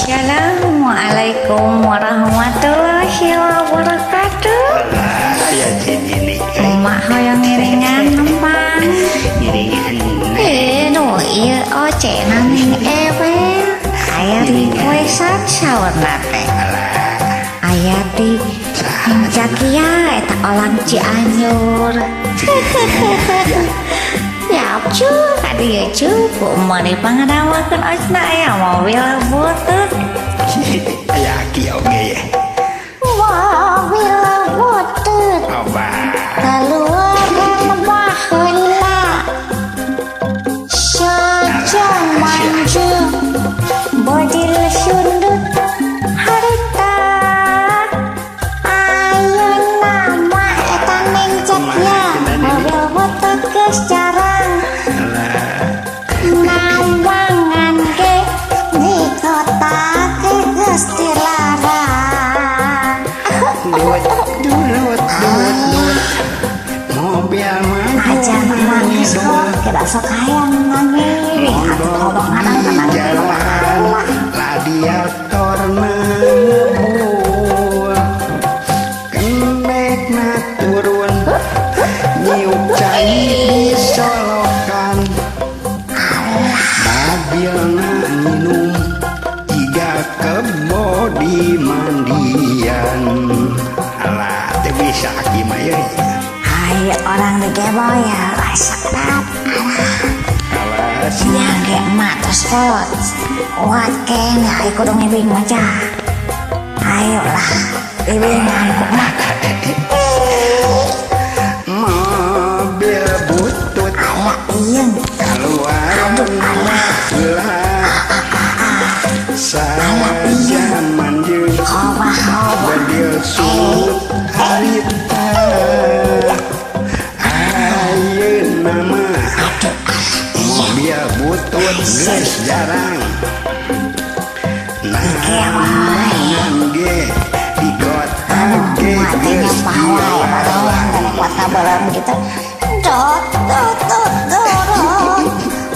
Assalamualaikum warahmatullahi wabarakatuh. Ya ini emak hoyong ngiringan nempang. Ngiringan. Nu ieu oce nang ewe. Aya requestan saurna teh. Aya di Jakia eta olang Cianjur. Ya cu, kadieu cu, ku meuni pangadawakeun ocna aya mobil butut. Aya aki oge ye. Mobil butut. Oba. Kaluaran baheula. Saja maju bodil sundut harita. Ayeuna mah eta Neng Jakia mobil butut geus jarang. Nambangan ge di kota ge geus dilarang. Duit duit duit duit. Mobil maju aja nangis kok kita sok hayang nangis atuh kodok di jalan radiator ngebul kenekna turun nyiuk cai di solokan mobilna minum tiga kebo di mandian. Alah teu bisa aki mah ye. Hai orang di gebo ya rasakan. Alah nya ge emak terus kolot kuat kene ayo kudu ngibing aja. Ayo lah ibingan ku emak. Mobil butut alah ieung kaluaran baheula saja manjur bedil sundut harita. Ayeuna mah mobil butut geus jarang nambangan ge di kota ge geus dilarang. Gitu. Dot dot dot dot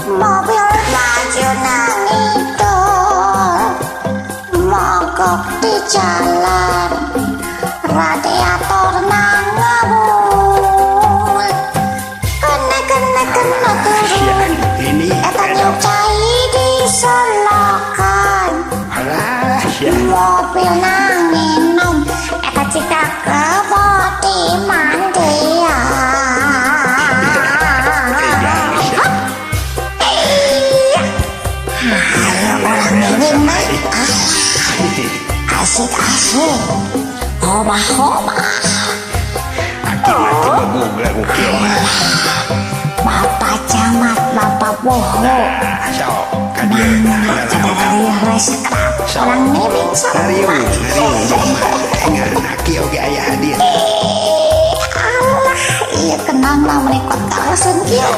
mobil maju nangidul mogok di jalan radiator nangabul kena kena kena turun eta nyiuk cai di solokan mobil nanginum eta cika kebo di mandian. Ayo orang ngiring mah asik asik hoba hoba. Aki mah teu bogog lagu kieu mah. Bapak camat bapak boho. Sok ka dieu orang ngiring sok. Ngariung ngariung mah ngan aki oge aya hadir. Alah ieu kenang lah menikot kausun kieu.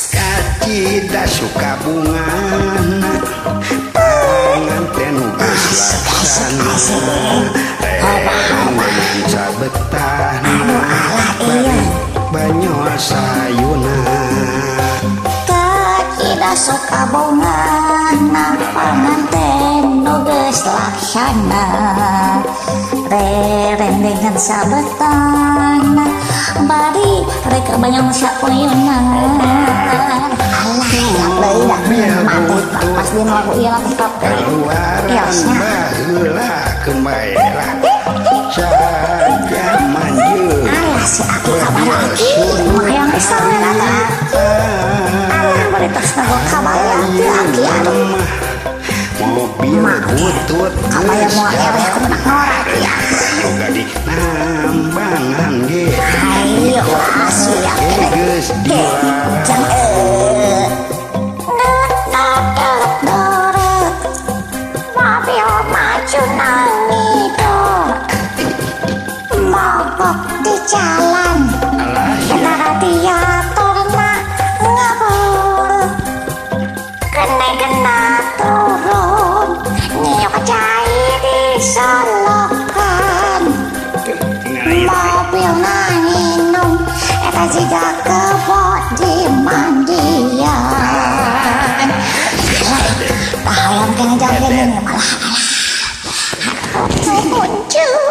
Kacida suka bungana panganten geus laksana rendengan sabetahna bari banyol sayuna. Kacida suka bungana panganten geus laksana rendengan sabetahna bari rek banyol sayuna. Alah siap deui dah mati pas dina lagu ieu lah tetep kaluaran baheula keun bae lah saja manjur. Alah si aki kabar aki mah hayang pisan we eta. Alah bari tos nagok kabar aki aki aduh. Mobil butut kabaya moal eleh ku menak norak ya. Yoga di nambangan ge. Ayo siap geus dilarang. Jang dot mobil maju nangidul mogok di jalan radiator na ngebul kena kena turun nyiuk cai di solokan mobil nanginum eta jiga kebo di mandian. Make ngajawab gini malah alah. Nuhun, Ceu.